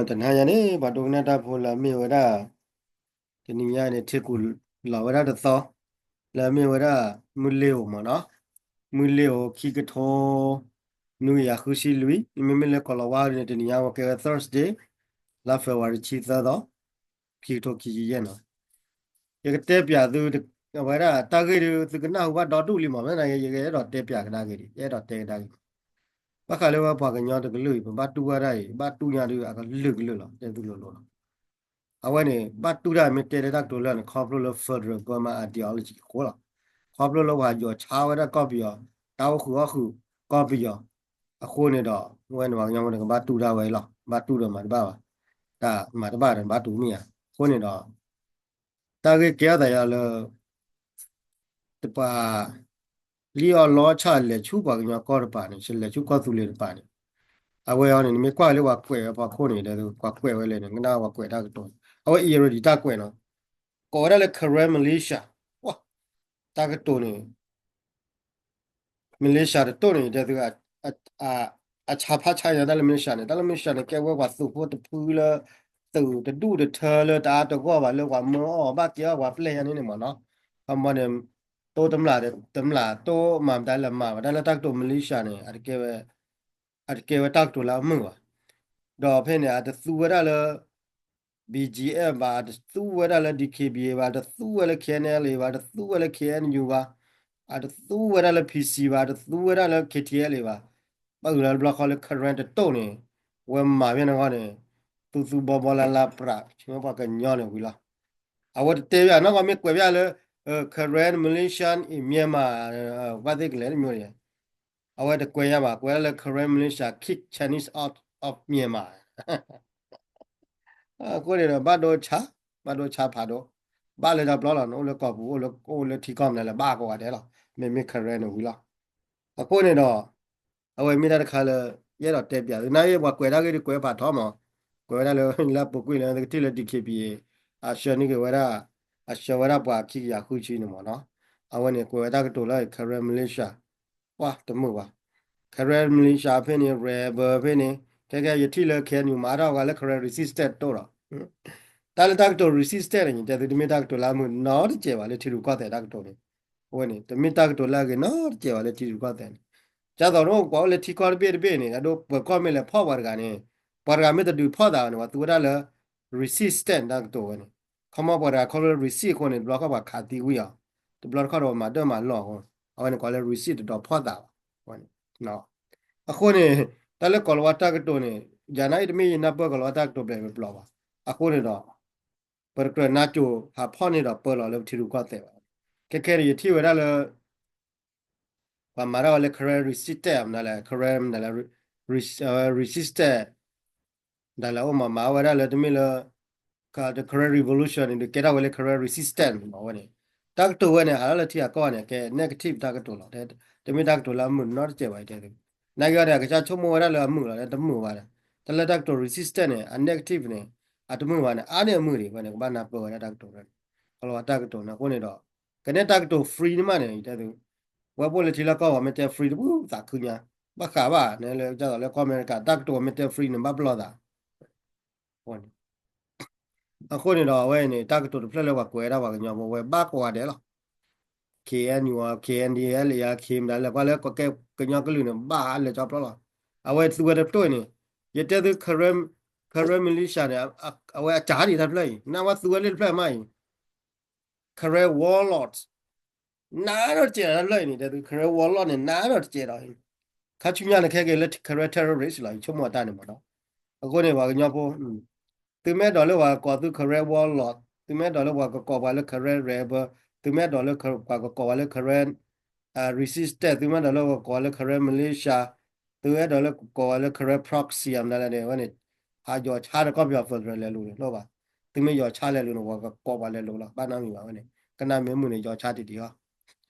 တနံၤညါန့ၣ် ပှၤဒိကနၣ်တၢ်ဖိလၢအမ့ၢ်ဝဲဒၣ် တနံၤညါန့ၣ် ထံကူၣ်လီၤဝဲဒၣ်တသီ လၢအမ့ၢ်ဝဲဒၣ် မုၢ်လ့ၤဧိၤမ့ၢ်နီၤ, မုၢ်လ့ၤဧိၤခံကထိ နွံကယၤဃုဆံလွံၢ်, မ့မ့ၢ်လၢကီၢ်လီၤဝါန့ၣ် တနံၤညါဝဲကဲဝဲ Thursday လါ February တဆံသၢသီ ခံကထိခံဆံယဲၢ်နီၤ. ယကတဲပျးသု အဝဲဒၣ်တၢ်ဂ့ၢ်ဒုး သုကနၢ်ဟူဘၣ်ဒီဒူၣ်လံမး, မ့ၢ်နယကအဲၣ်ဒိးတဲပျးကဒါက့ၤဒံး, အဲၣ်ဒိးတဲကဒါက့ၤ, ဘၣ်ဃးလၢပှၤကညီတကလုာ်အံၤ ပဘၣ်တူၢ်ဝဲဒၣ်အံၤ ဘၣ်တူၢ်ညါဒုး အကလုာ်ကလုာ်လီၤ, တဲသုလိၤလိၤလီၤ. အဝဲန့ၣ် ဘၣ်တူၢ်တၢ်မ့ၢ်တဲလၢတၢ်ကတိၤလၢန့ၣ် ခီဖျိလၢ Federal Burma ideology အဃိလီၤ. ခီဖျိလၢပှၤယီၤဆါဝဲဒၣ်ကီၢ်ပယီၤ တၢ်အိၣ်ဃုာ်အီၣ်ဃုာ်ကီၢ်ပယီၤ အဃိန့ၣ်ဒီး ဝဲန့ၣ်ပှၤကညီဖိန့ၣ် ကဘၣ်တူၢ်ဒၣ်ဝဲအံၤလီၤ, ဘၣ်တူၢ်ဒီးမၤတဘၣ်ဘၣ်, တၢ်မၤတဘၣ်ဒီးဘၣ်တူၢ်မ့ၢ်ဧါ, အဃိန့ၣ်ဒီး တၢ်ဂ့ၢ်ကဲထီၣ်သးယၤလၢ တပၤ လံၣ်အီၣ်လီဆၣ်လဲၤဆူပှၤကညီကီၢ်တပၤန့ၣ် လဲၤဆူကီၢ်သူလ့ၤတပၤန့ၣ်, အဝဲအံၤန့ၣ် နမ့ၢ်ကွၢ်လၢပှၤကွဲးဝဲပှၤခိၣ်န့ၣ် ပှၤကွဲးဝဲလဲၣ်န့ၣ် ကနၣ်ပှၤကွဲးတၢ်ကတိၤ, အဝဲအံၤ already တၢ်ကွဲးနီၤ, ကိးဝဲဒၣ်လၢ Karen militia, တၢ်ကတိၤန့ၣ် militia တတိၢ်န့ၣ် တဲသု အဆါဖးဆါညါတၢ်လၢ militia န့ၣ်, တၢ်လၢ militia န့ၣ် ကဲဝဲပှၤသုးဖိတဖုလၢ သုးတဒူၣ်တထၢလၢတအါတဂီၢ်ဘၣ် လၢပှၤမၢအီၣ်ဘၣ်ကဲအီၣ်ပှၤပျဲၢ်ညါန့ၣ်န့ၣ်မ့ၢ်နီၤ, ခီမီန့ၣ် တိတမျးတမျး တိမၤမတၤလဲၣ်မၤဘၣ် တၢ်လၢတၢ်ကတိၤ militia န့ၣ် အတကဲဝဲတၢ်ကတိၤလၢအမုာ်ဘၣ်, ဒီးဖဲန့ၣ် အတသူဝဲဒၣ်လၢ BGF ဘၣ်, အတသူဝဲဒၣ်လၢ DKBA ဘၣ်, အတသူဝဲလၢ KNLA ဘၣ်, အတသူဝဲလၢ KNU ဘၣ်, အတသူဝဲဒၣ်လၢ PC ဘၣ်, အတသူဝဲဒၣ်လၢ KTLA ဘၣ်, ဘၣ်အုၣ်လီၤတဘျီဃီလၢ Karen တတိၢ်န့ၣ်, ဝဲမၤဖဲန့ၣ်ဃီန့ၣ်, သူသူဘီဘီလၢလၢပြး ဆၢပှၤကညီန့ၣ်ဝံၤလီၤ. အဝဲတတဲဘၣ်နီၢ်ကီၢ် မ့ၢ်ကွဲးဘၣ်လၢ Karen militia in Myanmar ဘၣ်သ့ၣ်ကလဲၤတမျိုးန့ၣ် အဝဲတကွဲးယါဘၣ်, ကွဲးဒၣ်လၢ Karen militia kick Chinese out of Myanmar. အဃိန့ၣ်ဒီး ဘၣ်ဒိဆါ, ဘၣ်ဒိဆါဖးဒိၣ်, ဘၣ်လၢတၢ်ပျီလီၤ, နအိၣ်လၢကီၢ်ပူၤ အိၣ်လၢထံကီၢ်မနုၤလဲၣ် ဘၣ်ကိးဂၤဒဲးလီၤ, မ့မ့ၢ် Karen န့ၣ်ဝံၤလီၤ. အဃိန့ၣ်ဒီး အဝဲမ့ၢ်တၢ်တခါလၢ ယအဲၣ်ဒိးတဲပျးသု နာ်က့ ပှၤကွဲးတၢ်ဂ့ၢ်ဒုးကွဲးဖးထီမး, ကွဲးဝဲဒၣ်လၢ လၢအပူၤကွံာ်လၢ ကထံၣ်လၢ DKBA အဆှၢန့ၢ်က့ၤဝဲဒၣ်, အဆှၢဝဲဒၣ်ပှၤခံကယၤဃုဆံန့ၣ်မ့ၢ်နီၤ, အဝဲန့ၣ် ကွဲးဝဲတၢ်ကတိၤလၢ Karen militia ပှၤတမုာ်ဘၣ်, Karen militia ဖဲန့ၣ် rebel ဖဲန့ၣ် ခဲကဲ ယထံၣ်လၢ KNU မၤထီၣ်အဂၤလၢ Karen resistance တတိၢ်ဒီး တၢ်လၢတၢ်ကတိၤ resistance န့ၣ် တဲသုတမ့ၢ်တၢ်ကတိၤလၢအမုာ်နီတစဲးဘၣ်လၢထံရူၢ်ကီၢ်သဲးတၢ်ကတိၤန့ၣ်, အဝဲန့ၣ် တမ့ၢ်တၢ်ကတိၤလၢအဂ့ၤနီတစဲးဘၣ်လၢထံရူၢ်ကီၢ်သဲးန့ၣ်, ကၢ်သိးန့ၣ် ပှၤအိၣ်လၢထံကီၢ်တဘ့ၣ်တဘ့ၣ်န့ၣ် အဒိပှၤကီၢ်မ့ၢ်လဲၤဖီၣ်ပှၤတဂၤန့ၣ်, ပှၤတဂၤမ့ၢ်တဒုးဖီၣ်သးဘၣ်န့ၣ် ပှၤသူဝဲဒၣ်လၢ resistance တၢ်ကတိၤဝဲန့ၣ်, ခီမီပှၤတဂၤခီဖျိလၢ resist အဃိန့ၣ် တဘျီခီၣ်ပှၤခးသံဝံၤအီၤ, တဘျီတခီၣ်ဒီးပှၤမၤဒၢၣ်မၤလီၢ်အဃိ, အဝဲန့ၣ်ကိးလၢ resist တဒုးဖီၣ်သးဘၣ်, အဃိန့ၣ် တၢ်လၢကီၢ်လီၤဝါတၢ်ကတိၤန့ၣ် ယၤနာ်အံၤတမ့ၢ်ယနၢ်ပၢၢ်ကီၢ်လီၤဝါတၢ်ကတိၤဘျဲၣ်ဘျီဘၣ်, အဃိန့ၣ်ဒီး ပတကြၢးနါစိၤဟးဖီၣ်န့ၢ်ဒီးပၢလီၤလၢပထံရူၢ်ကီၢ်သဲးဘၣ်, ခဲခဲန့ၣ် ယထံၣ်ဝဲဒၣ်လၢ ပှၤမၤထီၣ်ဝဲလၢ Karen resistance မနုၤလဲၣ် Karen မနုၤလဲၣ် resistance ဒၣ်လဲာ်အိၣ်မး မၤဝဲဒၣ်လၢတမ့ၢ်လၢ Karen revolution န့ၣ် ဒုးကဲထီၣ်ဝဲလၢ Karen resistance မးဝဲန့ၣ်, တၢ်ကတိၤဝဲန့ၣ် ဟးထီၣ်လၢထံဂၤကီၢ်ဂၤန့ၣ် ကဲ negative တၢ်ကတိၤလီၤ, တမ့ၢ်တၢ်ကတိၤလၢအမုာ်နီတစဲးဘၣ်တဲ, နာ်က့အီၤန့ၣ် အကစၢ်ဆိကမိၣ်ဝဲဒၣ်လၢအမုာ်လီၤ တမုာ်ဘၣ်ဒီး, တၢ်လၢတၢ်ကတိၤ resistance န့ၣ် အ negative န့ၣ် အတမုာ်ဘၣ်န့ၣ် အါန့ၢ်အမုာ်ဒံးဝဲန့ၣ် ကဘၣ်နၢ်ပၢၢ်ဝဲဒၣ်တၢ်ကတိၤန့ၣ်, ကီၢ်လီၤဝါတၢ်ကတိၤန့ၣ် အဃိန့ၣ်ဒီး ကနဲတၢ်ကတိၤ free န့ၣ်မးန့ၣ် တဲသု ဝဲပအိၣ်လၢထံလၢကီၢ်ပူၤ မ့ၢ်တဲ free တပူၤသးခုညါ, ဘၣ်ဃးဘၣ်န့ၣ်လၢ ကၢ်သိးလၢကီၢ်အမဲရကၤ တၢ်ကတိၤမ့ၢ်တဲ free န့ၣ် ဘၣ်ပလီၢ်သး, အဃိန့ၣ်ဒီးအဝဲန့ၣ် တၢ်ကတိၤတဖျၢၣ်လၢပှၤကွဲးဝဲဒၣ်ပှၤကညီဖိဝဲဘၣ်ကိးဂၤဒဲးလီၤ, KNU အီၤ KNDL အီၤ ခ့မနုၤလဲၣ် ကွၢ်လၢကညီကလုာ်န့ၣ် ဘၣ်လၢကၠီဖျီလီၤ, အဝဲသူဝဲတဖျၢၣ်န့ၣ်, ယတဲသု Karen militia န့ၣ် အဝဲအစၢ်ဒံးတဖျၢၣ်အံၤ နၢ်ဝဲသူဝဲလၢတဖျၢၣ်မးအံၤ Karen warlord နးဒီးတကဲးဒီးတဖျၢၣ်အံၤန့ၣ် တဲသု Karen warlord န့ၣ် နးဒီးတကဲးဒီးအံၤ, ခါဆူညါန့ၣ် ခဲက့ၤလၢ Karen terrorist လီၤ ယဆိကမိၣ်အတၢ်န့ၣ်မးနီၤ, အဃိန့ၣ် ပှၤကညီဖိ သုမ့ၢ်အဲၣ်ဒိးလၢပှၤကကိးသု Karen warlord သုမ့ၢ်အဲၣ်ဒိးလၢပှၤကကိးပှၤလၢ Karen rebel သုမ့ၢ်အဲၣ်ဒိးလၢပှၤကကိးပှၤလၢ Karen resistance သုမ့ၢ်အဲၣ်ဒိးလၢပှၤကကိးပှၤလၢ Karen militia သုအဲၣ်ဒိးလၢကကိးပှၤလၢ Karen proxy မနုၤလဲၣ်န့ၣ် အဝဲန့ၣ် ဟးယီၤဆါဒီးကီၢ်ပယီၤ federal လဲၤလိၤန့ၣ် လိၣ်ဘၣ်, သုမ့ၢ်ယီၤဆါလဲၤလိၤန့ၣ် ပှၤကကိးပှၤလဲၤလိၤလီၤ ဘၣ်နီတမံၤဘၣ်ဝဲန့ၣ် ကနၣ်မ့ၢ်မုာ်န့ၣ် ယီၤဆါတံၢ်တံၢ်လီၤ,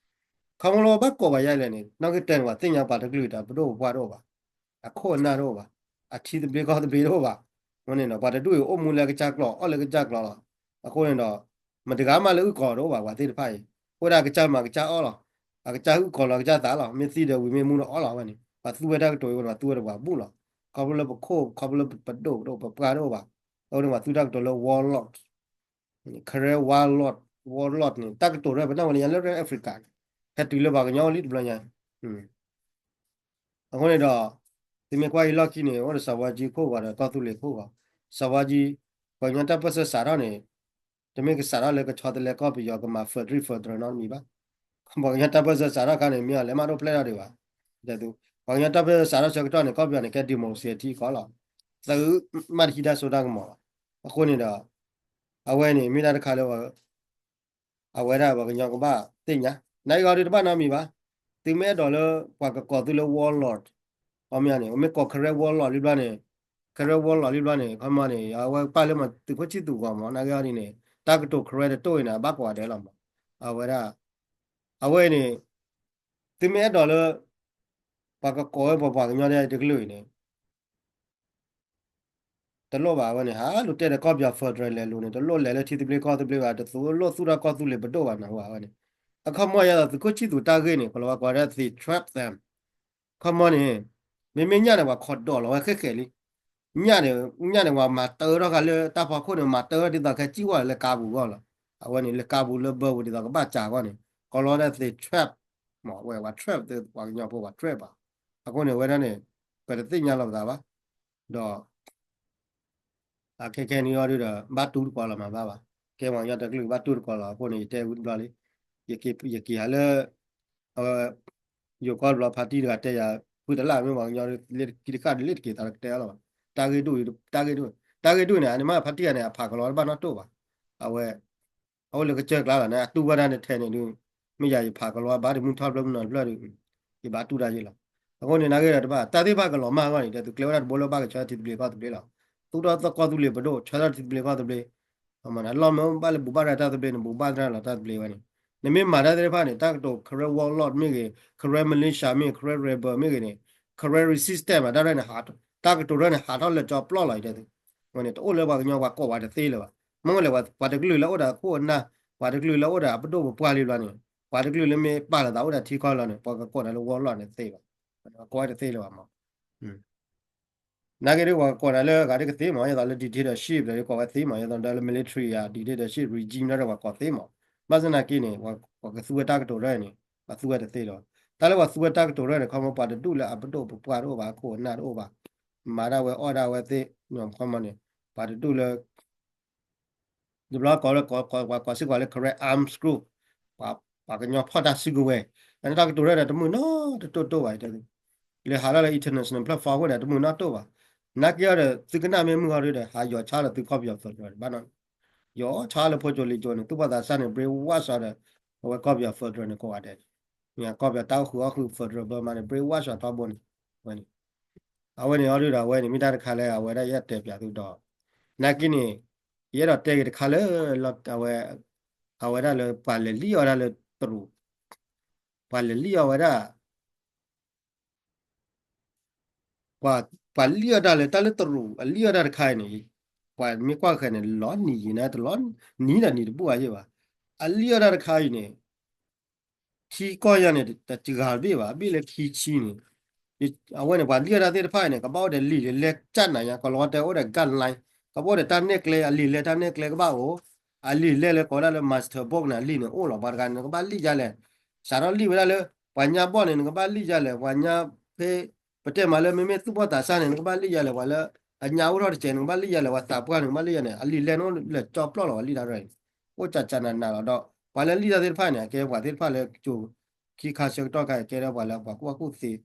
ခီဖျိဘၣ်ကိးပှၤယါလဲၣ်န့ၣ် နီၢ်ကီၢ်တဲန့ၣ် ပှၤသ့ၣ်ညါပှၤတကလုာ်တၢ်ပဒိၣ်ပပှၢ်တအိၣ်ဘၣ်, အခိၣ်အနၢ်တအိၣ်ဘၣ်, အထံသဘျ့ကီၢ်သဘျ့တအိၣ်ဘၣ်, အဃိန့ၣ်ဒီး ပှၤတဒူၣ်အံၤအိၣ်မူလၢကစၢ်ကျိာ် အီၣ်လၢကစၢ်ကျိာ်လီၤ, အဃိန့ၣ်ဒီး မတဂၤမးလၢအုၣ်ကီၤတအိၣ်ဘၣ် ပှၤသ့ၣ်တဖၣ်အံၤ, အဃိဒၣ်ကစၢ်မၤကစၢ်အီၣ်လီၤ, အကစၢ်အုၣ်ကီၤလီၤကစၢ်သးလီၤ, မ့ၢ်သံဒီးဝံၤမ့ၢ်မူဒီးအီၣ်လီၤဝဲန့ၣ် ပှၤသူဝဲတၢ်ကတိၤအံၤဝဲန့ၣ် ပှၤသူဝဲဒီးပှၤဘူၣ်လီၤ, ခီဖျိလၢပခိၣ် ခီဖျိလၢပဒိၣ်တအိၣ် ပပှၢ်တအိၣ်ဘၣ်, အဃိန့ၣ် ပှၤသူတၢ်ကတိၤလၢ warlord, Karen warlord, warlord န့ၣ် တၢ်ကတိၤရဲၣ် ပနၢ်ဝဲလၢညါလၢ Africa န့ၣ် ဟဲတုၤလၢပှၤကညီအိၣ်လံတဘျီညါ အဃိန့ၣ်ဒီး သုမ့ၢ်ကွၢ်အံၤလီၢ်ခံန့ၣ် အိၣ်ဒီး စၢ်ဝါကၠံ ခိၣ်ဂီၤဒီး ကီၢ်သူလ့ၤခိၣ်ဂီၤ, စၢ်ဝါကၠံ ပှၤကညီတၢ်ပၢၢ်ဆၢစးထီၣ်န့ၣ် တမ့ၢ်ကစးထီၣ်လၢကဆီတလဲကီၢ်ပယီၤ ကမၤ federal federal နီတမံၤဘၣ်. ပှၤကညီတၢ်ပၢၢ်ဆၢစးထီၣ်အခါန့ၣ် မ့ၢ်အီၤလဲၤမးဒိၣ်ဖျဲၣ်ထီၣ်ဒံးဘၣ်. ပှၤကညီတၢ်ပၢၢ်ဆၢစးထီၣ်ဆၢကတီၢ်န့ၣ် ကီၢ်ပယီၤန့ၣ် ကဲ democracy ထံကီၢ်လီၤ. သုမ့ၢ်တဟံးတၢ်စိတၢ်ကမီၤဘၣ်. အဃိန့ၣ်ဒီး အဝဲန့ၣ် မ့ၢ်တၢ်တခါလၢ အဝဲဒၣ်ပှၤကညီကဘၣ်သ့ၣ်ညါ နာ်က့အီၤဒုးတဘၣ်နီတမံၤဘၣ်. သုမ့ၢ်အဲၣ်ဒိးလၢ ပှၤကကိးသုလၢ warlord အီၤမ့ၢ်န့ၣ် မ့ၢ်ကိး Karen warlord လံဘျီန့ၣ် Karen warlord လံဘျီန့ၣ် ခီမီန့ၣ် အဝဲပာ်လၢမၤသုးခိၣ်ဆံၣ်သူးဂီၤမး နာ်က့အီၤဒ်န့ၣ် တၢ်ကတိၤ Karen တတိၢ်အံၤန့ၣ် အဘၣ်ကိးဂၤဒဲးလီၤမး. အဝဲဒၣ် အဝဲအံၤန့ၣ် သုမ့ၢ်အဲၣ်ဒိးလၢ ပှၤကကိးဝဲပှၤပှၤကညီဒ်တကလုာ်အံၤန့ၣ် တလိၣ်ဘၣ်ဝဲန့ၣ် ဟးလိာ်တဲာ်ဒီးကီၢ်ပယီၤ federal လဲၤလိၤန့ၣ် တလိၣ်လဲၤလၢထံသဘျ့ကီၢ်သဘျ့ဘၣ် တလိၣ်သူၣ်ထီၣ်ကီၢ်သူလ့ၤပဒိၣ်ဘၣ်နၢ်ဟူဝဲန့ၣ်. အခီမီယဲသိးသုးခိၣ်ဆံၣ်သူးတၢ်ဂ့ၢ်န့ၣ် ကလီၤဝဲကိးဝဲဒၣ် they trap them. ခီမီန့ၣ် မ့မ့ၢ်ညၣ်န့ၣ် ပှၤခိးဒိးလီၤဝဲဃဲဃဲလံ. ညၣ်န့ၣ် ညၣ်န့ၣ် ပှၤမၤတၢထီၣ်ဃာ်လၢတၢ်ဖီခိၣ်န့ၣ် မၤတၢထီၣ်ဒ်သိးခဲစံၣ်ဝဲလၢကါပူၤအဂီၢ်လီၤ. အဝဲန့ၣ် လၢကါပူၤလၢဘၢပူၤဒ်သိးကဘၣ်စးအဂီၢ်န့ၣ် ကလီၤဝဲဒၣ် they trap မး ဝဲပှၤ trap ပှၤကညီဖိပှၤ trap ဘၣ်. အဃိန့ၣ် အဝဲဒၣ်န့ၣ် ပတသ့ၣ်ညါလီၤပသးဘၣ်. ဒီး အခဲခဲန့ၣ်အီၤဒုးဒီး ဘၣ်တူၢ်တကိးလီၤမးဘၣ်ဘၣ်. ကဲပှၤကညီတကလုာ်ဘၣ်တူၢ်တကိးလီၤ အဃိန့ၣ် ယတဲဝံၤတဘျီလံ. ယက့ၤဟးလၢ ယိၤကီၢ်တဘျီ ဖါတံၢ်တဂၤတဲယၤ ဖုတလၢ်မ့ၢ်ပှၤကညီလၢခံတဃၣ်ဒ်လဲၣ်တက့ၤသးတကတဲအီၤလီၤဘၣ်. တၢ်ဂ့ၢ်ဒိၣ် တၢ်ဂ့ၢ်ဒိၣ် တၢ်ဂ့ၢ်ဒိၣ်န့ၣ် အန့ၣ်မ့ၢ်ဖါတံၢ်ဂၤန့ၣ် အဖးကလီတဘၣ်နီတတိၢ်ဘၣ်. အဝဲ အအိၣ်လၢကစၢၢ်ကျါလီၤန့ၣ် အတူၢ်ဘၣ်တၢ်န့ၣ်ထဲန့ၣ်ဒုး မ့ၢ်ယၤယဖးကလီဘၣ်ဒီးမုၢ်ထီၣ်ဖျၢၣ်မုၢ်နီၤတဖျၢၣ်ဒီး ယဘၣ်တူၢ်တၢ်ယ့ၢ်လီၤ. အဃိန့ၣ် နာ်က့ဒီးတဘၣ် တၢ်သ့ၣ်တဖၣ်ကလီၤမၢ်အဂီၢ်န့ၣ် တဲသုကျဲဝဲဒၣ်တဘိလၢဘၣ်ကဆၢထၢၣ်ထံသဘျ့ကီၢ်သဘျ့လီၤ. သူၣ်ထီၣ်သီၣ်ကီၢ်သူလ့ၤပဒိၣ် ဆၢထၢၣ်ထံသဘျ့ကီၢ်သဘျ့ အလီၢ်မ့ၢ်ဘၣ်လၢဘူၣ်ဘၣ်ရၤတၢ်သဘျ့န့ၣ် ဘူၣ်ဘၣ်ရၤလီၤတၢ်သဘျ့ဝဲန့ၣ် နမ့ၢ်မၤတၢ်သ့ၣ်တဖၣ်န့ၣ် တၢ်ကတိၤ Karen warlord မ့ၢ်ဂ့ၤ Karen militia မ့ၢ်ဂ့ၤ Karen rebel မ့ၢ်ဂ့ၤန့ၣ် Karen resistance မး တၢ်ရဲၣ်န့ၣ် တၢ်ကတိၤရဲၣ်န့ၣ် ဟးထီၣ်လၢကၠီပျီလီၤ ယတဲသု ဝဲန့ၣ် တအိၣ်လၢပှၤကညီပှၤကိးဝဲတသ့လၢၤဘၣ်. မ့ၢ်လဲၣ် ပှၤတကလုာ်လၢအိၣ်ဒီးအခိၣ်အနၢ် ပှၤတကလုာ်လၢအိၣ်ဒီးအပဒိၣ်ပပှၢ်လံဘျီန့ၣ် ပှၤတကလုာ်လၢမ့ၢ်ပာ်လီၤသးအိၣ်ဒီးထံကီၢ်လီၤန့ၣ် ပှၤကကိးနၤလၢ warlord န့ၣ်သ့ဘၣ်. ကိးဝဲတသ့လၢၤဘၣ်မး နာ်က့ဒ်ပှၤကကိးနၤလၢဂၤဒ်ကသ့မး ယသိးလၢ dictatorship ဒီးကိးဝဲသ့မး ယသိးဒီးလၢ military အ dictatorship regime ဒီးပှၤကိးသ့မး ဘၣ်ဆၣ်သနာ်က့န့ၣ် ပှၤကသူဝဲတၢ်ကတိၤရဲၣ်န့ၣ် ပှၤသူဝဲတသ့လၢၤဘၣ်. တၢ်လၢပှၤသူဝဲတၢ်ကတိၤရဲၣ်န့ၣ် ခီမီပှၤတဒူၣ်လၢအပဒိၣ်ပပှၢ်တအိၣ်ဘၣ် အခိၣ်အနၢ်တအိၣ်ဘၣ် မၤဒၣ်ဝဲအီၣ်ဒၣ်ဝဲသ့ၣ် ခီမီန့ၣ် ပှၤတဒူၣ်လၢ တဘျီကိးလၢ ပှၤကိးစ့ၢ်ကီးလၢ Karen armed group ပှၤကညီဖီၣ်တၢ်စုကဝဲၤ အန့ၣ်တၢ်ကတိၤရဲၣ်ဒီးတမုာ်နီတတိၢ်တိၢ်ဘၣ် တဲသု လဲၤဟးထီၣ်လၢ international platform အဃိန့ၣ် တမုာ်နီတတိၢ်ဘၣ်. နာ်က့အီၤဒီး သုကနၣ်မ့ၢ်မုၢ်ဟီဒ်ဒီး ဟးယီၤဆါလၢသုကီၢ်ပယီၤ federal ဘၣ်နီၤ ယီၤဆါလၢဖိကၠိလံာ်ကၠိန့ၣ် သူၣ်ဘီၣ်သးစၢ်န့ၣ် brainwash အီၤဒီး အဝဲကီၢ်ပယီၤ federal န့ၣ်ကိးဂၤဒဲး ကီၢ်ပယီၤတၢ်အိၣ်ဃုာ်အီၣ်ဃုာ် federal ဘၢမးန့ၣ် brainwash အီၤထီဘိန့ၣ် ဝဲန့ၣ် အဝဲန့ၣ်အီၤဒ်ဒီး အဝဲန့ၣ်မ့ၢ်တၢ်တခါလၢအဝဲဒၣ်ယအဲၣ်ဒိးတဲပၠးသုဒီး နာ်က့န့ၣ် ယအဲၣ်ဒိးတဲက့ၤတခါလၢ အဝဲ အဝဲဒၣ်လၢပှၤလဲၤလံၣ်အီၣ်ဝဲဒၣ်လၢတရူး ပှၤလဲၤလံၣ်အီၣ်ဝဲဒၣ် ပှၤလံၣ်အီၣ်တၢ်လၢတၢ်လၢတရူး အလံၣ်အီၣ်တၢ်တခါအံၤန့ၣ် ပှၤမ့ၢ်ကွၢ်ဃဲၤန့ၣ် လီၤနံၤယံၤန့ၣ် တလီၤနံၤဒီးနံၤတဘူၣ်ဘၣ်ယ့ၢ်ဘၣ်. အလံၣ်အီၣ်တၢ်တခါအံၤန့ၣ် ထံကီၢ်ညါန့ၣ် တစှၤတဘ့ၣ်ဘၣ် အဘ့ၣ်လၢခံဆံန့ၣ် အဝဲန့ၣ် ပှၤလံၣ်အီၣ်တၢ်သ့ၣ်တဖၣ်အံၤန့ၣ် ကဘၣ်အိၣ်ဒီးလံာ်လဲၢ်ကၠၢ်နၤညါ ကီၢ်လီၤဝဲတဲအိၣ်ဒီး guideline ကဘၣ်အိၣ်ဒီးတၢ်နဲၣ်ကျဲ အလံာ်လဲၢ်တၢ်နဲၣ်ကျဲကဘၣ်အိၣ် အလံာ်လဲၢ်လၢကိးဝဲဒၣ်လၢ master book န့ၣ် အလံာ်န့ၣ်အိၣ်လီၤ ပှၤတဂၤန့ၣ် နကဘၣ်လံၣ်ယါလဲၣ် စးထီၣ်လံၣ်ဝဲဒၣ်လၢ ပှၤညါဘီၣ်န့ၣ် နကဘၣ်လံၣ်ယါလဲၣ် ပှၤညါဖဲ ပတဲမးလၢမ့မ့ၢ်သူၣ်ဘီၣ်သးစၢ်န့ၣ် နကဘၣ်လံၣ်ယါလဲၣ် ပှၤလၢ အညါအိၣ်ထီၣ်တစဲး နကဘၣ်လံၣ်ယါလဲၣ် ပှၤသးပှၢ်န့ၣ် နကဘၣ်လံၣ်ယါန့ၣ် အလံာ်လဲၢ်န့ၣ်အိၣ်လၢကၠီပျီလီၤ ပှၤလံၣ်တၢ်ရဲၣ်န့ၣ် အိၣ်ကၠးကၠးနးနးလီၤဒီး ပှၤလၢလံၣ်တၢ်သ့ၣ်တဖၣ်န့ၣ် အကဲပှၤသ့ၣ်တဖၣ်လၢကၠိ ခံခါဆၢကတီၢ်ခါအံၤ ကဲထီၣ်ပှၤလၢပှၤကူၣ်ဘၣ်ကူၣ်သ့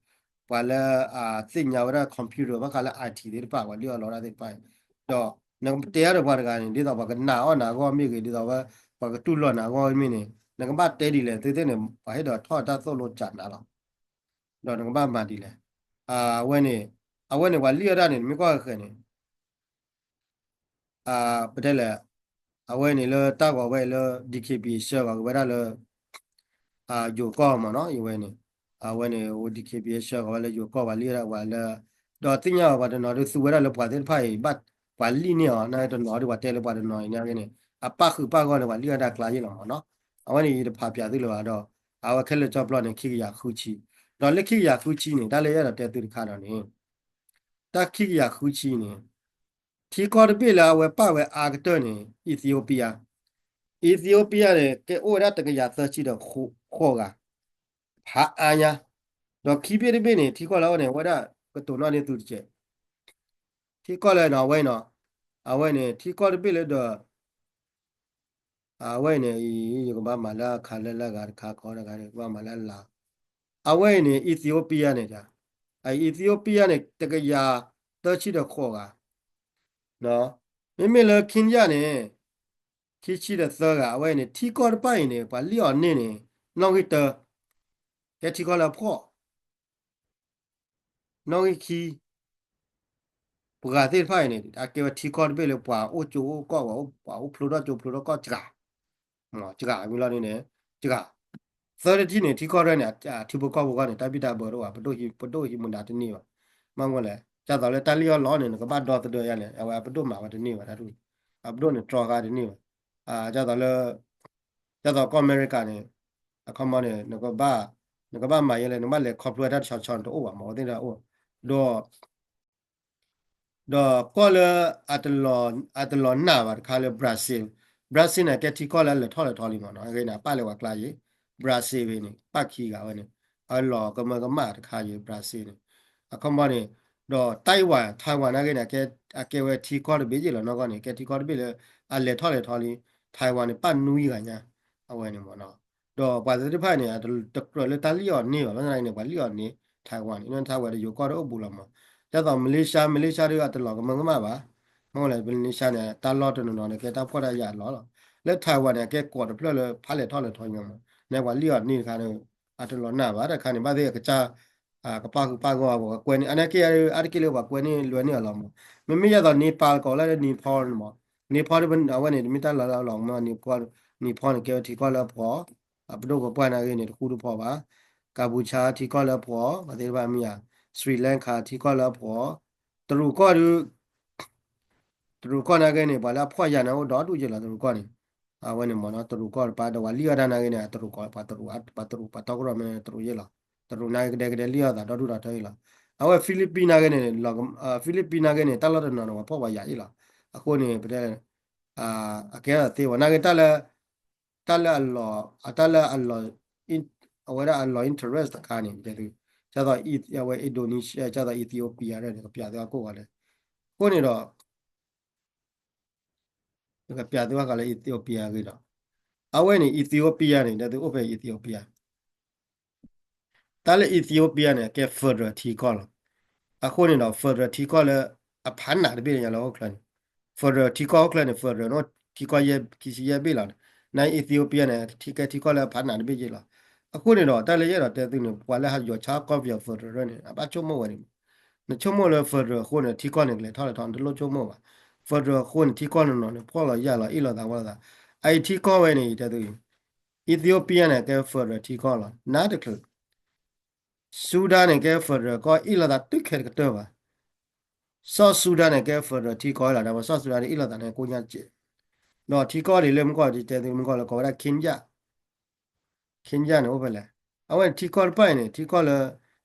ပှၤလၢအသ့ၣ်ညါဝဲဒၣ် computer ဘၣ်ဃးလၢ IT သ့ၣ်တဖၣ် ပှၤလံၣ်အီၣ်လီၤတၢ်သ့ၣ်တဖၣ် ဒီးနကတဲအီၤဒီးပှၤတဂၤန့ၣ် ဒ်သိးပှၤကနာ်အီၣ်နၤအဂီၢ်မ့ၢ်ဂ့ၤ ဒ်သိးဝဲ ပှၤကတူၢ်လိာ်နၤအဂီၢ်မ့ၢ်န့ၣ် နကဘၣ်တဲဒ်လဲၣ် သုသ့ၣ်န့ၣ် ပှၤဟ့ၣ်ဒီးထီၣ်တၢ်သိၣ်လိကၠးနၤလီၤ ဒီးနကဘၣ်မၤဒ်လဲၣ် အဝဲန့ၣ် အဝဲန့ၣ် ပှၤလံၣ်အီၣ်တၢ်န့ၣ် နမ့ၢ်ကွၢ်ဃဲၤန့ၣ် ပတဲလဲၣ် အဝဲန့ၣ်လၢတၢ်ဂီၤဝဲလၢ DKBA ဆှၢဂီၤက့ၤဝဲဒၣ်လၢ ယိၤကီၢ်မးနီၤ အဝဲန့ၣ် အဝဲန့ၣ် DKBA ဆှၢဂီၤဝဲလၢယိၤကီၢ် ပှၤလံၣ်ဝဲဒၣ်ပှၤလၢ ဒီးသ့ၣ်ညါအီၤပှၤတနီၤဒုးသူဝဲဒၣ်လၢပှၤသ့ၣ်တဖၣ်အံၤ ဘၣ်ပှၤလံၣ်န့ၢ်အီၤ နာ်တနီၤဒုးပှၤတဲလၢပှၤတနီၤအံၤန့ၣ် အပၣ်ဃုာ်ပၣ်ဂီၢ်န့ၣ် ပှၤလံၣ်ဝဲဒၣ်ကျါယ့ၢ်လီၤမးနီၤ အဝဲန့ၣ်ယတဖးပၠးသုလၢၤဘၣ်ဒီး အဝဲခဲလၢာ်ကၠီပျီန့ၣ် ခံကယၤဃုဆံ ဒီးလၢခံကယၤဃုဆံန့ၣ် တၢ်လၢယအဲၣ်ဒိးတဲသုတခါဒီးန့ၣ် တၢ်ခံကယၤဃုဆံန့ၣ် ထံကီၢ်တဘ့ၣ်လၢအဝဲပာ်ဝဲအါကတၢၢ်န့ၣ် Ethiopia, Ethiopia န့ၣ် ကဲအိၣ်ဝဲဒၣ်တကယၤသၢဆံဒီးဃိးဂၤ ဖးအါညါ, ဒီးခံဘ့ၣ်တဘ့ၣ်န့ၣ် ထံကီၢ်လၢအအိၣ်န့ၣ် အဝဲဒၣ်ကတိၤနီၣ်န့ၢ်သုတကဲး, ထံကီၢ်လၢနီၣ်ဝဲနီၤ, အဝဲန့ၣ် ထံကီၢ်တဘ့ၣ်လၢဒီး အဝဲအံၤန့ၣ် ယကဘၣ်မၤလၢအခါလၢလၢဂၤတခါခီတဂၤန့ၣ် ကဘၣ်မၤလၢအလါ, အဝဲအံၤန့ၣ် Ethiopia န့ၣ် Ethiopia န့ၣ် တကယၤသၢဆံဒီးဃိးဂၤ, မ့မ့ၢ်လၢ Kenya န့ၣ် ခံဆံဒီးသၢဂၤ, အဝဲအံၤန့ၣ် ထံကီၢ်တဖၣ်အံၤန့ၣ် ပှၤလံၣ်အီၤန့ၢ်န့ၣ် နီၣ်ဂံၢ်တၢ, ကဲထံကီၢ်လၢအဖှီၣ် နီၣ်ဂံၢ်ခံ, ပှၤသ့ၣ်တဖၣ်အံၤန့ၣ် အကဲဝဲထံကီၢ်တဘ့ၣ်လၢပှၤအိၣ်ကၠိအိၣ်ကီၢ်, ပှၤအိၣ်ဖျိထီၣ်ကၠိဖျိထီၣ်ကီၢ်စှၤ, စှၤမံၤလီၤန့ၣ်, စှၤ, သၢတထံၣ်န့ၣ် ထံကီၢ်တဖၣ်န့ၣ် အထံဖိကီၢ်ဖိဂီၢ်န့ၣ် တၢ်ဘံၣ်တၢ်ဘၢတအိၣ်ဘၣ်, ပဒိၣ်ဟံးမူဒါတန့ၢ်ဘၣ်, မ့ၢ်လဲၣ်, ဒ်သိးလၢတၢ်လံၣ်အီၣ်လီအီၣ်န့ၣ် နကဘၣ်ဒီသဒၢယါလဲၣ်, အဝဲအပဒိၣ်မၤဝဲတန့ၢ်ဘၣ်, အပဒိၣ်န့ၣ်တြီဃာ်တန့ၢ်ဘၣ်, ဒ်သိးလၢ ဒ်သိးကီၢ်အမဲရကၤန့ၣ် အခီပညီန့ၣ် နကဘၣ်, နကဘၣ်မၤယဲလဲၣ်, နကဘၣ်လဲၤခီဖျိတၢ်တဆီဆီန့ၣ်တအိၣ်ဘၣ်မး, အဝဲသ့ၣ်တအိၣ်, ဒီး, ဒီးကီၢ်လၢ အတလီၤနာ်ဘၣ်တခါလၢ Brazil, Brazil န့ၣ် ကဲထံကီၢ်လၢအလဲၤထီၣ်လဲၤထီလံမးနီၤ, အဂ့ၢ်န့ၣ် အပာ်လၢပှၤကျါယံၤ, Brazil ဝဲန့ၣ် ပာ်ခံဂၤဝဲန့ၣ်, အလီၤကမၢကမၣ်တခါယံၤ Brazil န့ၣ်, အခီပညီန့ၣ်, ဒီး Taiwan, Taiwan နာ်ဂ့ၤန့ၣ် အကဲဝဲထံကီၢ်တဘ့ၣ်ယံၤလီၤ, နီၢ်ကီၢ်န့ၣ် ကဲထံကီၢ်တဘ့ၣ်လၢ အလဲၤထီၣ်လဲၤထီလံ, Taiwan န့ၣ် ပာ်နွံဂၤညါ, အဝဲန့ၣ်မးနီၤ, ဒီးပှၤသ့ၣ်တဖၣ်န့ၣ် တကြၢးလၢတၢ်လံၣ်အီၤန့ၢ်ဘၣ်, လၢန့ၣ် ပှၤလံၣ်အီၤန့ၢ် Taiwan န့ၣ်, န့ၣ် Taiwan တယိၤကီၢ်တအိၣ်ဘူးလီၤမး, ဒ်သိး Malaysia, Malaysia ဒီးအတလီၤကမၢကမၣ်ဘၣ်, မ့ၢ်လဲၣ် Malaysia န့ၣ် တၢ်လီၢ်တနီၤနီၤန့ၣ် ကဲတၢ်ဖှီၣ်တၢ်ယာ်အလီၢ်လီၤ, လၢ Taiwan န့ၣ် အကဲကိးတဖျၢၣ်လၢဖးလဲၤထီၣ်လဲၤထီညါမး, န့ၣ် ပှၤလံၣ်အီၤန့ၢ်တခါန့ၣ် အတလီၤနာ်ဘၣ်, တခါန့ၣ် ဘၣ်သ့ၣ်အကစၢ် ကပာ်ဃုာ်ပာ်ဂီၢ်အီၤ ပှၤကွဲန့ၣ် အနာ်က့ အါတက့ၢ်လၢပှၤကွဲန့ၣ်လွဲန့ၢ်အီၤလီၤမး, မ့မ့ၢ်ဒ်သိး Nepal ကိးလၢ Nepal န့ၣ်မး, Nepal အဝဲန့ၣ် တမ့ၢ်တၢ်လီၤလီၤမး, Nepal န့ၣ် ကဲဝဲထံကီၢ်လၢအဖှီၣ်, အပဒိၣ်ပပှၢ်နာ်ဂ့ၤန့ၣ် တဃူတဖိးဘၣ်, Cambodia ထံကီၢ်လၢအဖှီၣ် ပှၤသ့ၣ်တဖၣ်မ့ၢ်ဧါ, Sri Lanka ထံကီၢ်လၢအဖှီၣ်, တရူးကီၢ်ဒုး တရူးကီၢ်နာ်ဂ့ၤန့ၣ် ပှၤလၢအဖှီၣ်ယာ်န့ၣ်အိၣ်ဒီဒူၣ်ယ့ၢ်လီၤ, တရူးကီၢ်န့ၣ်, အဝဲန့ၣ်မ့ၢ်နီၤ တရူးကီၢ်တပၤ ဒီးပှၤလံၣ်အီၣ်တၢ်နာ်ဂ့ၤန့ၣ် တရူးကီၢ်, ပှၤတရူး, ပှၤတရူးပှၤတီကရီမ့ၢ်တရူးယ့ၢ်လီၤ, တရူးနာ်ဂ့ၤကဒဲကဒဲလံၣ်အီၣ်သးဒီဒူၣ်ဒီထၢယ့ၢ်လီၤ, အဝဲ Philippines နာ်ဂ့ၤန့ၣ်, Philippines နာ်ဂ့ၤန့ၣ် တၢ်လီၢ်တနီၤန့ၣ် ပှၤဖှီၣ်ပှၤယာ်ယ့ၢ်လီၤ, အဃိန့ၣ် ပတဲ အကဲထီၣ်သ့ဝဲနာ်ဂ့ၤ တၢ်လၢ တၢ်လၢအလီၤ, တၢ်လၢအလီၤ, အဝဲဒၣ်အလီၤ interest တခါန့ၣ် တဲသု, ဒ်သိး အဝဲ Indonesia ဒ်သိး Ethiopia န့ၣ် ကပျးသုအကိၣ်ဂီၤလဲၣ်, အဃိန့ၣ်ဒီး ကပျးသုဘၣ်ဃးလၢ Ethiopia အဂ့ၢ်ဒီး, အဝဲန့ၣ် Ethiopia န့ၣ် တဲသုအိၣ်ဖဲ Ethiopia တၢ်လၢ Ethiopia န့ၣ် အကဲ federal ထံကီၢ်လီၤ. အဃိန့ၣ်ဒီး federal ထံကီၢ်လၢအဖးနးတဘ့ၣ်ညါလၢဟီၣ်ခိၣ်ချၢန့ၣ်, federal ထံကီၢ်ဟီၣ်ခိၣ်ချၢန့ၣ် federal န့ၣ် ထံကီၢ်ယဲၢ် ခံဆံယဲၢ်ဘ့ၣ်လီၤန့ၣ်, နာ် Ethiopia န့ၣ် ထံကဲထံကီၢ်လၢအဖးနးတဘ့ၣ်ယ့ၢ်လီၤ. အဃိန့ၣ်ဒီး တၢ်လၢယအဲၣ်ဒိးတဲသုန့ၣ် ပှၤလၢဟးယိၤဆါကီၢ်ပယီၤ federal န့ၣ် အဘၣ်ဆိကမိၣ်ဝဲန့ၣ်, နဆိကမိၣ်လၢ federal အဃိန့ၣ် ထံကီၢ်န့ၣ်ကလဲၤထီၣ်လဲၤထီ နတလိၣ်ဆိကမိၣ်ဘၣ်. federal အဃိန့ၣ် ထံကီၢ်နီၢ်နီၢ်န့ၣ် ဖှီၣ်လီၤယာ်လီၤ အ့ၣ်လိာ်သးဝီလိာ်သး. အအံၤထံကီၢ်ဝဲန့ၣ် ယတဲသု Ethiopia န့ၣ် ကဲ federal ထံကီၢ်လီၤ. နါတချုး Sudan န့ၣ် ကဲ federal ကီၢ် အ့ၣ်လိာ်သးတုၤခဲတကတၢၢ်ဘၣ်. South Sudan န့ၣ် ကဲ federal ထံကီၢ်လီၤ. ဒီး South Sudan န့ၣ် အ့ၣ်လိာ်သးန့ၣ် ကိညါတစဲး. ဒီးထံကီၢ်ဒ်လၢမုၢ်ကီၢ် ယတဲသုမုၢ်ကီၢ်လၢကိးဝဲဒၣ် Kenya Kenya န့ၣ် အိၣ်ဖဲလဲၣ်. အဝဲထံကီၢ်တဖၣ်အံၤန့ၣ် ထံကီၢ်လၢ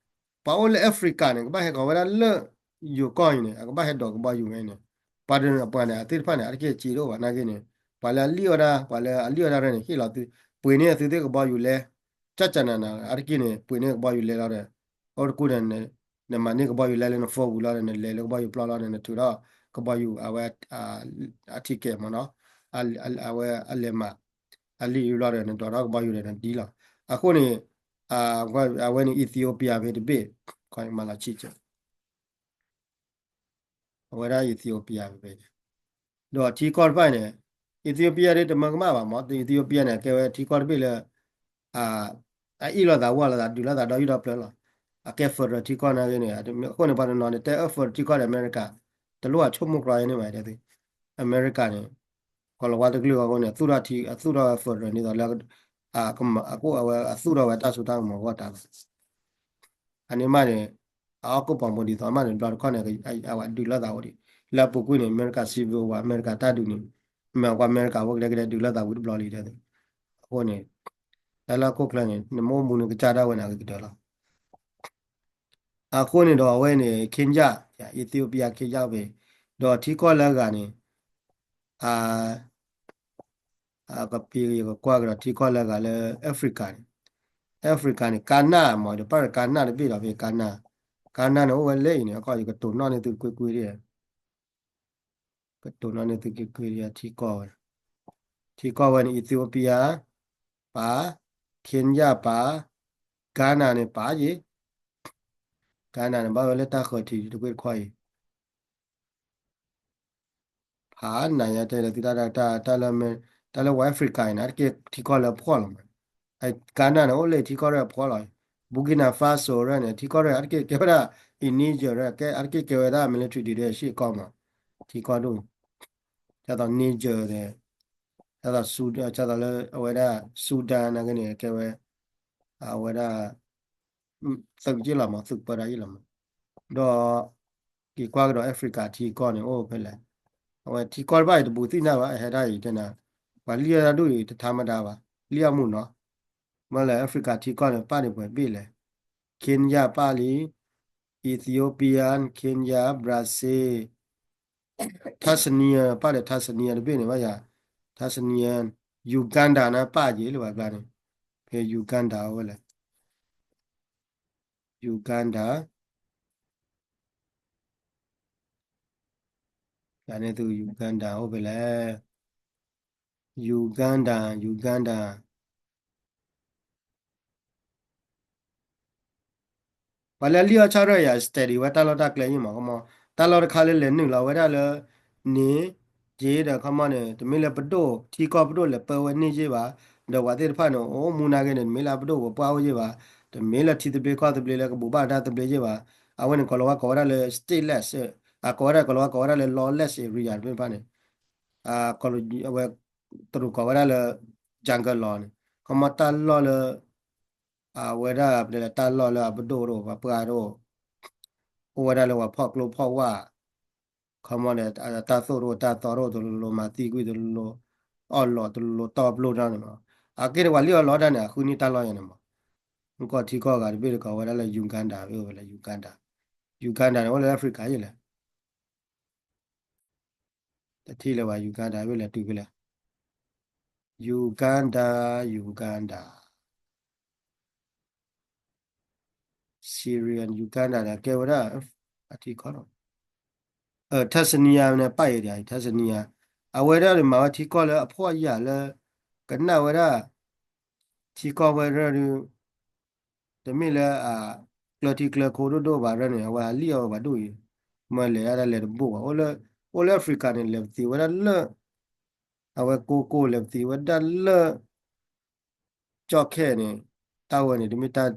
ပှၤအိၣ်လၢ Africa န့ၣ် ကဘၣ်ဟဲကီးဝဲဒၣ်လၢ ယိၤကီၢ်အံၤန့ၣ် အကဘၣ်ဟဲဒိးကဘီယူၤဝဲန့ၣ်, ပှၤဒ်န့ၣ် ပှၤန့ၣ် အသ့ၣ်တဖၣ်န့ၣ် အါတက့ၢ်စ့တအိၣ်ဘၣ်နာ်က့န့ၣ်, ပှၤလၢအလံၣ်အီၣ်ဒၣ် ပှၤလၢအလံၣ်အီၣ်ဒၣ်ရဲၣ်န့ၣ် ဟ့ၣ်လီၤသု, ပှ့ၤန့ၢ်သုသ့ၣ်ကဘီယူၤလဲ ကၠၢ်ကၠၢ်နးနး အါတက့ၢ်န့ၣ် ပှ့ၤန့ၢ်ကဘီယူၤလဲလီၤဒီး အိၣ်တကူၣ်ဒီး နမၤန့ၢ်ကဘီယူၤလဲလၢန phone ပူၤလီၤဒီး နလဲၤလၢကဘီယူၤပျီလီၤဒီး နထုးထီၣ်ကဘီယူၤ အဝဲ အ ticket မ့ၢ်နီၤ, အဝဲအလဲၤမး အလံၣ်အံၤဘျီဒီး နဒိးထီၣ်ကဘီယူၤဒီးနဒ်လီၤ. အဃိန့ၣ် အဝဲန့ၣ် Ethiopia ဖဲတဘ့ၣ် ခီမၤလီၤဆံးကၢ အဝဲဒၣ် Ethiopia ဖဲ ဒီးထံကီၢ်တဖၣ်န့ၣ် Ethiopia ဒ်တမၢကမၣ်ဘၣ်မး Ethiopia န့ၣ် ကဲဝဲထံကီၢ်တဘ့ၣ်လၢ အအ့ၣ်လိာ်သးဝီလိာ်သး ဒုးလိာ်သးဒီယုၢ်ဒီပျၢၤလီၤ. အကဲ federal ထံကီၢ်နာ်ဂ့ၤန့ၣ် အဃိန့ၣ် ပှၤတနီၤန့ၣ် တဲအၢ federal ထံကီၢ်ဒီး အမဲရကၤ တလိၣ်အဆိကမိၣ်ကြီန့ၣ်ဘၣ် တဲသု အမဲရကၤန့ၣ် ကီၤလၤဝါတကလုာ်အဂီၢ်န့ၣ် အသူၣ်ထီၣ်ထံ အသူၣ်ထီၣ်ဝဲ federal န့ၣ်ဒီးလၢ အကမၤ အကအိၣ်အဝဲ အသူၣ်ထီၣ်ဝဲတၢ်စိတၢ်ကမီၤအဂီၢ်တၢ်လီၤ. အန့ၣ်မးန့ၣ် အအီၣ်ကိၣ်ပှၤမိၢ်ဒ်သိးမးန့ၣ် ဘျီတခီန့ၣ် အဝဲဒုးလိာ်သးအိၣ်ဒံး လၢအပူၤကွံာ်န့ၣ် အမဲရကၤ civil war အမဲရကၤတၢ်ဒုးန့ၣ် မ့ၢ်ကွၢ်အမဲရကၤဖိကဒဲကဒဲဒုးလိာ်သးဝံၤတဘျီလံ တဲသု အဃိန့ၣ် တၢ်လၢဟီၣ်ခိၣ်ချၢန့ၣ် နမ့ၢ်အိၣ်မူန့ၣ်ကစၢ်ဒၣ်ဝဲန့ၣ် အဂ့ၤကတၢၢ်လီၤ. အဃိန့ၣ်ဒီးအဝဲန့ၣ် Kenya, Ethiopia, Kenya အိၣ်ဖဲ, ဒီးထံကီၢ်လၢအဂၤန့ၣ် အ ကပ့ၤကကွၢ်ကဒီးထံကီၢ်လၢအဂၤလၢ Africa န့ၣ်, Africa န့ၣ် Ghana မ့ၢ်ဒီး ပၢ်ဒီး Ghana တဘ့ၣ်ဒီးဖဲ Ghana, Ghana န့ၣ် အိၣ်ဝဲလၢအံၤန့ၣ် အခီယကတိၤနီၣ်န့ၢ်သုကွ့ၢ်ကွ့ၢ်ဒၣ်, ကတိၤနီၣ်န့ၢ်သုကွ့ၢ်ကွ့ၢ်ဒၣ် ထံကီၢ်ဝဲ, ထံကီၢ်ဝဲန့ၣ် Ethiopia ပာ်, Kenya ပာ်, Ghana န့ၣ်ပာ်ယ့ၢ်, Ghana န့ၣ် ဘၣ်ဝဲလၢတၢ်ဃၢၤထံးတကွ့ၢ်တခီအံၤ ဖးနၤယတဲဒီးသုတၢ်ဒၣ်တၢ် တၢ်လၢ တၢ်လၢ West Africa အံၤန့ၣ် အတက့ၢ်ထံကီၢ်လၢအဖှီၣ်လီၤမး. Ghana န့ၣ် အိၣ်လၢထံကီၢ်လၢအဖှီၣ်လီၤ. Burkina Faso ရၢၢ်န့ၣ် ထံကီၢ်လၢအတက့ၢ်ကဲဝဲဒၣ် Niger ရၢၢ် အတက့ၢ်ကဲဝဲဒၣ် military ဒုးဒဲးရှ့ၣ်ကီၢ်မး. ထံကီၢ်ဒိၣ် ဒ်သိး Niger ဒီး ဒ်သိး ဒ်သိးလၢအဝဲဒၣ် Sudan နာ်က့န့ၣ် ကဲဝဲ အဝဲဒၣ် သုးက့လီၤမး သုးပၢဒၣ်ယ့ၣ်လီၤမး. ဒီး က့ၤကွၢ်ကဒီး Africa ထံကီၢ်န့ၣ် အိၣ်ဖဲလဲၣ်. အဝဲထံကီၢ်တဖၣ်အံၤတဘူးသ့ၣ်ညါဘၣ် အဟဲဒၣ်အံၤတဲနၤ, ပှၤလံၣ်အီၣ်တၢ်ဒိၣ်အံၤ တထါမတၤဘၣ်, လံၣ်အီၣ်မူနီၤ. မ့ၢ်လၢ Africa ထံကီၢ်န့ၣ် ပၣ်န့ၣ်ပှဲၤဘ့ၣ်လဲၣ်. Kenya ပၣ်လံ, Ethiopia, Kenya, Brazil, Tanzania ပၣ်ဒီး Tanzania တဘ့ၣ်န့ၣ်ဘၣ်ယၤ, Tanzania, Uganda န့ၣ်ပၣ်ယ့ၢ်လၢပှၤကျါန့ၣ်, ဖဲ Uganda အိၣ်ဝဲလဲၣ်. Uganda, ယၤန့ၣ်သု Uganda အိၣ်ဖဲလဲၣ်. Uganda, Uganda ပှၤလၢအလံၣ်အီၣ်ဆၣ်ရၢၢ်ယၤ study ဝဲတၢ်လီၢ်တၢ်ကျဲယ့ၣ်မး ကမီၤ, တၢ်လီၢ်တခါလၢလဲၤနုာ်လီၤဝဲဒၣ်လၢ န့ၣ် ယ့ၣ်ဒီး ခီမီန့ၣ် တမ့ၢ်လၢပဒိၣ် ထံကီၢ်ပဒိၣ်လဲၤပၢဝဲန့ၣ်ယ့ၣ်ဘၣ်, ဒီးပှၤသ့ၣ်တဖၣ်န့ၣ် အိၣ်မူနာ်က့န့ၣ် တမ့ၢ်လၢအပဒိၣ်ပပှၢ်အိၣ်ယ့ၣ်ဘၣ်, တမ့ၢ်လၢထံသဘျ့ကီၢ်သဘျ့လၢကဘိးဘၣ်တၢ်သဘျ့ယ့ၣ်ဘၣ်, အဝဲန့ၣ် ကီၤလၤဝါကိးဝဲဒၣ်လၢ stateless, အကိးဝဲဒၣ် ကီၤလၤဝါကိးဝဲဒၣ်လၢ lawless area တမ့ၢ်တဖၣ်န့ၣ် အဝဲ တရူးကိးဝဲဒၣ်လၢ jungle law န့ၣ် ခီမီတၢ်လီၢ်လၢ အဝဲဒၣ်ပတဲလၢတၢ်လီၢ်လၢအပဒိၣ်တအိၣ် ပှၤပှၢ်တအိၣ် အိၣ်ဝဲဒၣ်လၢပှၤဖီၣ်ကျိဖီၣ်ဝါ ခီမီန့ၣ် တၢ်သိၣ်တအိၣ် တၢ်သီတအိၣ် တလိၤလိၤမၤသံကွံာ် တလိၤလိၤအီၣ်လီၤ တလိၤလိၤတီပျိတၢ်န့ၣ်မး အက့ၢ်တဝဲလံၣ်အီၣ်လီတၢ်န့ၣ် အဃုန့ၢ်တၢ်လီၢ်ယၤန့ၣ်မး မ့ၢ်ကီၢ်ထံကီၢ်ဂၤတဘ့ၣ်တကိးဝဲဒၣ်လၢ Uganda ဝဲဝဲလၢ Uganda, Uganda န့ၣ် အိၣ်လၢ Africa ယ့ၣ်လဲၣ် တထံၣ်လၢၤဘၣ် Uganda ဝဲလဲၤတုၤဖဲလဲၣ် Uganda, Uganda, Syrian Uganda န့ၣ် ကဲဝဲဒၣ် အထံကီၢ်လီၤ Tanzania န့ၣ် ပၣ်အံၤဒီး Tanzania အဝဲဒၣ်န့ၣ် မၤဝဲထံကီၢ်လၢအဖှီၣ်ယာ်လၢ ကနၣ်ဝဲဒၣ် ထံကီၢ်ဝဲဒၣ်ဒုး တမ့ၢ်လၢအ ကျၢထံကျၢခိဒိၣ်ဒိၣ်ဘၣ်ရၢၢ်န့ၣ် အဝဲဟးလံၣ်အီၣ်ဝဲပှၤဒိၣ်အံၤ မ့ၢ်လဲၤဒၣ်တၢ်လဲၤတဘိၣ်ဘၣ် အိၣ်လၢ အိၣ်လၢ Africa န့ၣ် လဲၤပသံးဝဲဒၣ်လၢ အဝဲကိးကိးလဲၤပသံးဝဲဒၣ်လၢ ကၠီၣ်ခဲန့ၣ် တၢ်ဝဲန့ၣ် တမ့ၢ်တၢ်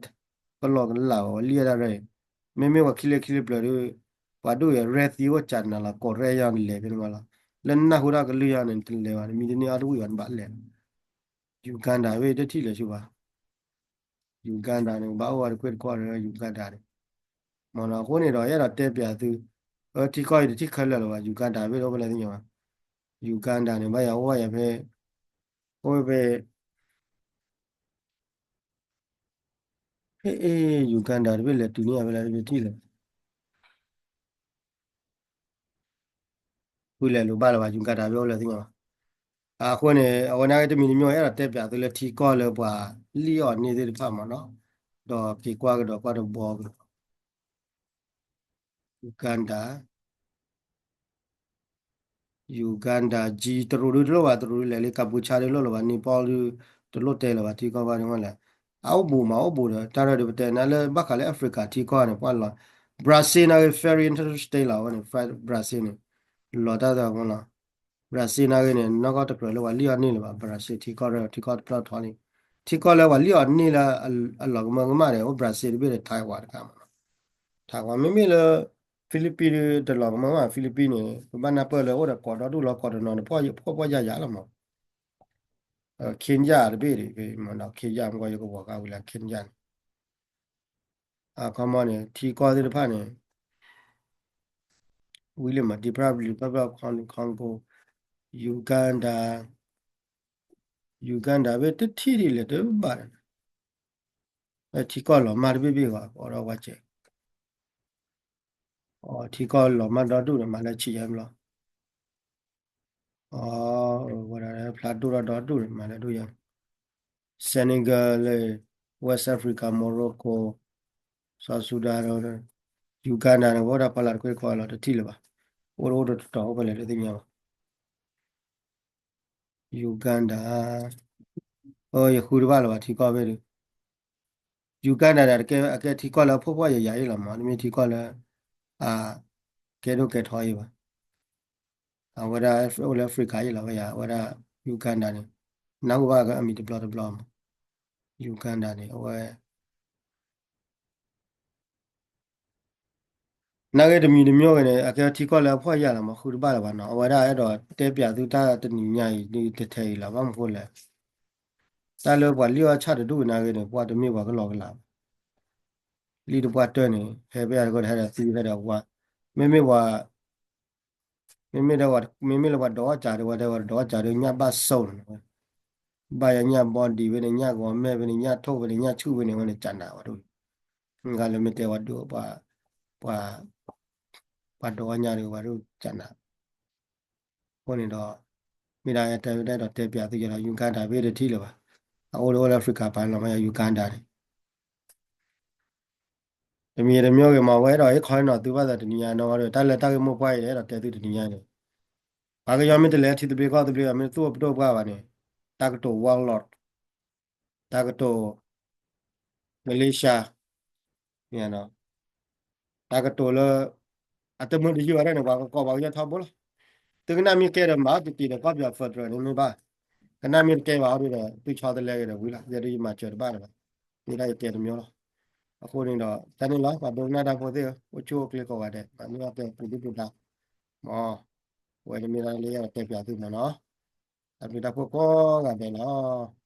ကလီကလးဘၣ် ဝဲလံၣ်ဝဲဒၣ်ရၢၢ်အံၤ မ့မ့ၢ်ပှၤခံလၢခံလၢပျၢၤဒုး ပှၤဒိၣ်အံၤ ရဲၣ်သံအိၣ်ကၢနၤလီၤ ကိးရဲၣ်ယၤန့ၣ်လဲၤဖဲန့ၣ်မးလီၤ လၢနၢ်ဟူတၢ်ကလုၢ်ယၤန့ၣ် တလဲၤဘၣ် မံတန့ၢ်အီၣ်တဝံၣ်ဘၣ် နဘၣ်လဲၤ Uganda ဝဲတထံၣ်လဲၤဆူဘၣ် Uganda န့ၣ် ကဘၣ်အိၣ်ဝဲတကွ့ၢ်တကွီၢ်ဒီး Uganda န့ၣ် မ့ၢ်နီၤ အဃိန့ၣ်ဒီး ယအဲၣ်ဒိးတဲပျးသု အထံကီၢ်အံၤတထံၣ်ခဲလၢာ်လၢၤဘၣ် Uganda ဝဲတအိၣ်ဖဲလဲၣ်သ့ၣ်ညါဘၣ် Uganda န့ၣ် ဘၣ်ယၤအိၣ်ဘၣ်ယၤဖဲ အိၣ်ဖဲ ဖဲအ့ Uganda တဘ့ၣ်လဲၤတုၤန့ၢ်ယၤဖဲလဲၣ်တဘ့ၣ်ထံၣ်လဲၣ် ဖုလဲၤလိာ်ဘၣ်လၢၤဘၣ် Uganda တဘ့ၣ်အိၣ်လၢၤသ့ၣ်ညါဘၣ် အဃိန့ၣ် အဝဲန့ၣ်တမံၤတမံၤ အဲၣ်ဒိးတဲပျးသုလၢထံကီၢ်လၢပှၤလံၣ်အီၣ်န့ၢ်သ့ၣ်တဖၣ်မ့ၢ်နီၤ ဒီးက့ၤကွၢ်ကဒီးကွၢ်တဘီကဒီး Uganda Uganda ကၠံ တရူးဒုးတလိၣ်ဘၣ် တရူးဒုးလဲၤလံ ကၣ်ပူၤဆါဒုးလိၣ်လၢၤဘၣ် Nepal ဒုး တလိၣ်တဲလၢၤဘၣ် ထံကီၢ်ဘၣ်ဒုးမ့ၢ်လဲၣ် အအိၣ်ဘူးမး အိၣ်ဘူးဒီး တၢ်ရၢၢ်ဒုးပတဲနၤလၢဘၣ်ဃးလၢ Africa ထံကီၢ်န့ၣ် ပှၤလီၤ Brazil နာ်ဂ့ၤ very interesting လီၤ အဝဲန့ၣ် Brazil န့ၣ် လီၤတၢ်သးမ့ၢ်လီၤ Brazil နာ်ဂ့ၤန့ၣ် နီၢ်ကီၢ်တကြၢးလၢပှၤလံၣ်အီၣ်န့ၢ်လၢၤဘၣ် Brazil ထံကီၢ်ရၢၢ် ထံကီၢ်တဖျၢၣ်ထီလံ ထံကီၢ်လၢပှၤလံၣ်အီၣ်န့ၢ်လၢအလီၤကမၢကမၣ်န့ၣ် အိၣ် Brazil တဘ့ၣ်ဒီး Taiwan တခါမ့ၢ်လီၤ Taiwan မ့မ့ၢ်လၢ Philippines ဒုးတလီၤကမၢကမၣ် Philippines န့ၣ် ပဘၣ်နၢ်ပၢၢ်လၢအိၣ်ဒီးကီးဒီဒူၣ်လီၤကီးတနီၤန့ၣ် ဖှီၣ်ဖှီၣ်ယၢ်ယၢ်လီၤမး Kenya တဘ့ၣ်ဒံး မ့ၢ်ဒီး Kenya မ့ၢ်ကီးယကဝီၤဃာ်ဝံၤလၢ Kenya န့ၣ် အခီမီန့ၣ် ထံကီၢ်သ့ၣ်တဖၣ်န့ၣ် ဝံၤလံမး Democratic Republic of Congo, Uganda, Uganda ဘ့ၣ်တထံၣ်ဒ်လဲၣ်တဘၣ် ထံကီၢ်လီၤမၢ်တဘ့ၣ်ဘ့ၣ်ဘၣ် အိၣ်ဒီးဝဲကဲး ထံကီၢ်လီၤမၢ်ဒီဒူၣ်န့ၣ် မၤလၢဆံးယဲၢ်ဘျီ, အဝဲဒၣ်ဖျါဒိၣ်ထီၣ်ဒီဒူၣ်န့ၣ် မၤလၢဒိၣ်ယဲၢ်, Senegal လၢ West Africa, Morocco, South Sudan, Uganda န့ၣ် ဝဲဒၣ်ဖီလာ်တခွ့ခီလီၤ တထံၣ်လၢၤဘၣ်, အိၣ်တအိၣ်တတီၤအိၣ်ဖဲလဲၣ်တသ့ၣ်ညါဘၣ်. Uganda, ယဃုတဘၣ်လၢၤဘၣ်ထံကီၢ်ဖဲဒီး, Uganda န့ၣ် အကဲထံကီၢ်လၢအဖှီၣ်ဖှီၣ်ယာ်ယာ်အံၤလီၤမး, တမ့ၢ်ထံကီၢ်လၢ အကဲဒိၣ်ကဲထီအံၤဘၣ်. အဝဲဒၣ်အိၣ်လၢ Africa အံၤလီၤဝဲယၤ, အဝဲဒၣ် Uganda န့ၣ် နၢ်ဟူဘၣ်အမံၤတဘျီတဘျီမး, Uganda န့ၣ် အဝဲ နာ်ဂ့ၤတမံၤတမံၤဂ့ၤန့ၣ် အကဲထံကီၢ်လၢအဖှီၣ်ယာ်လီၤမး, ဃုတဘၣ်လၢၤဘၣ်နီၤ, အဝဲဒၣ်အဲၣ်ဒိးတဲပၠးသုတၢ်တနံၤညါအံၤ တထဲအံၤလီၤ, ဘၣ်မနုၤဃိလဲၣ်, တၢ်လၢပှၤလံၣ်အီၣ်ဆၣ်တဒူၣ်နာ်ဂ့ၤန့ၣ် ပှၤတမ့ၢ်ပှၤကလီကလးဘၣ်, လံၣ်တပှၢ်တၢၢ်န့ၣ် ဟဲဖဲအံၤတဂီၢ် ဟဲဒီးသံဖဲဒီးဝါ, မ့မ့ၢ်ပှၤ မ့မ့ၢ်ဒီး မ့မ့ၢ်လၢပှၤဒိးအီၣ်စးဒီး ဝဲတဲဝဲဒိးအီၣ်စးဒီး ညၣ်ဘၣ်စိန့ၣ်, ဘၣ်ယညၣ်ဘီဒံးဖဲန့ၣ် ညၣ်ဂီၤမဲာ်ဖဲန့ၣ် ညၣ်ထိၣ်ဖဲန့ၣ် ညၣ်ဆူၣ်ဖဲန့ၣ် ဝဲန့ၣ်ကနးဝဲဒၣ်, ဂၤလၢမ့ၢ်တဲဝဲဒိး ပှၤ ပှၤဒိးအီၣ်ညၣ်ဒီး ဝဲဒၣ်ကနး, အဃိန့ၣ်ဒီး မ့ၢ်ဒၣ်အဲၣ်တဲဝဲဒၣ်ဒီးတဲပၠးသုယဲဒီး Uganda ဖဲတထံၣ်လၢၤဘၣ်, အအိၣ်ဒီးအိၣ်လၢ Africa ပၤလီၤမး ယ Uganda န့ၣ် တမံၤတမံၤဂ့ၤမး ဝဲအဲၣ်ဒိးဟ့ၣ်ခီနီၤသုဘၣ်သးတနံၤညါနီၤ, တၢ်လၢတၢ်ဂ့ၢ်မိၢ်ပှၢ်အံၤ အဲၣ်ဒိးတဲသုတနံၤညါန့ၣ်, ပှၤကညီမ့ၢ်တလဲၤထံသဘျ့ကီၢ်သဘျ့ မ့ၢ်သူၣ်အိၣ်ပဒိၣ်ပှၢ်ဘၣ်န့ၣ်, တၢ်ကတိၤ warlord, တၢ်ကတိၤ militia, တၢ်ကတိၤလၢ အတမုာ်တယုာ်အီၤဒၣ်န့ၣ် ပှၤကကိးပှၤကညီထီဘိလီၤ. သုကနၣ်မ့ၢ်ကဲဒီးမၤအီၤတက့ၢ်ဒီး ကီၢ်ပယီၤ federal န့ၣ်မ့ၢ်ဘၣ်, ကနၣ်မ့ၢ်တကဲဘၣ်အီၤဒီး သုဆီတလဲက့ၤဒီးဝံၤလီၤ, ယဲဒၣ်ယမၤစၢၤတဘၣ်လၢၤဘၣ်, မ့ၢ်ဒၣ်ယတဲတမံၤလီၤ. အဃိန့ၣ်ဒီး တၢ်န့ၣ်လီၤ ပှၤဒိကနၣ်တၢ်ဖိသ့ၣ်ဧၢ, အိၣ်ဆူၣ်အိၣ်ချ့ကိးဂၤဒဲး, မၤန့ၢ်အီၣ်တဲပူၤဒုၣ်ပူၤဒါ, မ်, ဝဲန့ၣ်မ့ၢ်ဒၣ်လၢယအဲၣ်ဒိးတဲပၠးသုမးနီၤ, တၢ်ဘျုးတၢ်ဖှိၣ်ကိးဂၤဒဲးလီၤ.